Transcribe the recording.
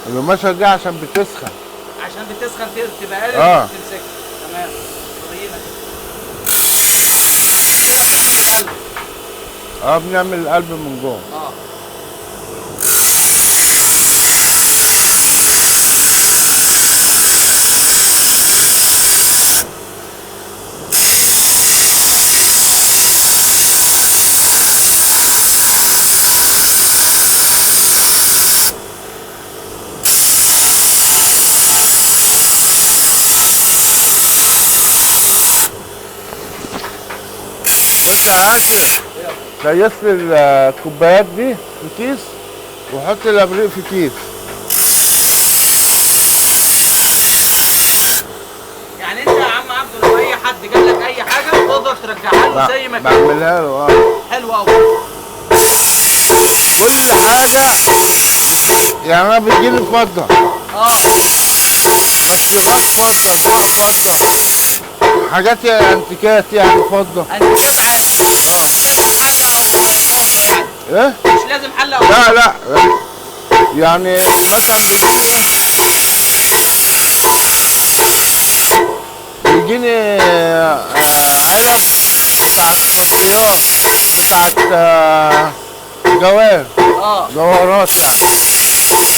القماشه دي عشان بتسخن. عشان بتسخن تبقى قادر تمسكها. تمام. ورينا كده. كده بتعمل القلب. بنعمل القلب من جوه. بص يا عاشر، كيس لي الكوبايات دي في كيس وحط الابريق في كيس. يعني انت يا عم عبده لو اي حد جاب لك اي حاجة تقدر ترجعها له زي ما كانت. بعملها له. حلو قوي. كل حاجة يعني انا بتجيلي فضة. مشروبات فضة، اطباق فضة، حاجات انتيكات يعني فضة. انتيكات عادي. مش لازم حله او طاسه يعني. ايه؟ مش لازم حله او لا لا، يعني مثلا بيجيني علب بتاعت فضيات، بتاعت جواهر. جوهرات يعني.